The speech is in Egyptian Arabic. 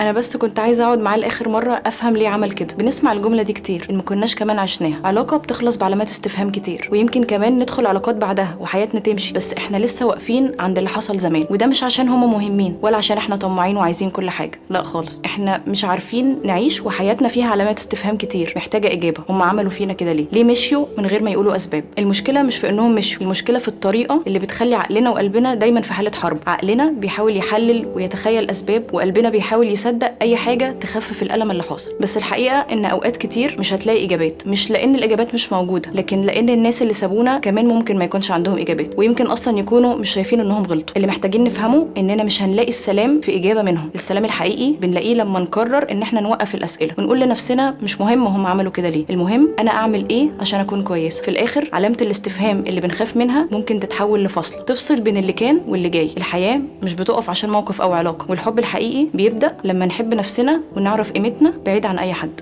انا بس كنت عايزه اقعد معاه لاخر مرة افهم ليه عمل كده. بنسمع الجملة دي كتير ان ما كناش كمان عشناها. علاقة بتخلص بعلامات استفهام كتير، ويمكن كمان ندخل علاقات بعدها وحياتنا تمشي، بس احنا لسه واقفين عند اللي حصل زمان. وده مش عشان هما مهمين ولا عشان احنا طماعين وعايزين كل حاجه، لا خالص، احنا مش عارفين نعيش وحياتنا فيها علامات استفهام كتير محتاجه اجابه. هما عملوا فينا كده ليه؟ ليه مشيوا من غير ما يقولوا اسباب؟ المشكلة مش في انهم مشوا، المشكلة في الطريقة اللي بتخلي عقلنا وقلبنا دايما في حاله حرب. عقلنا بيحاول يحلل ويتخيل اسباب، وقلبنا بيحاول يصدق اي حاجة تخفف الالم اللي حاصل. بس الحقيقة ان اوقات كتير مش هتلاقي اجابات، مش لان الاجابات مش موجودة، لكن لان الناس اللي سابونا كمان ممكن ما يكونش عندهم اجابات، ويمكن اصلا يكونوا مش شايفين انهم غلطوا. اللي محتاجين نفهمه اننا مش هنلاقي السلام في اجابه منهم. السلام الحقيقي بنلاقيه لما نقرر ان احنا نوقف الاسئلة ونقول لنفسنا مش مهم هم عملوا كده ليه، المهم انا اعمل ايه عشان اكون كويسة. في الاخر علامة الاستفهام اللي بنخاف منها ممكن تتحول لفصل تفصل بين اللي كان واللي جاي. الحياة مش بتقف عشان موقف او علاقة، والحب الحقيقي بيبدا لما نحب نفسنا ونعرف قيمتنا بعيد عن اي حد.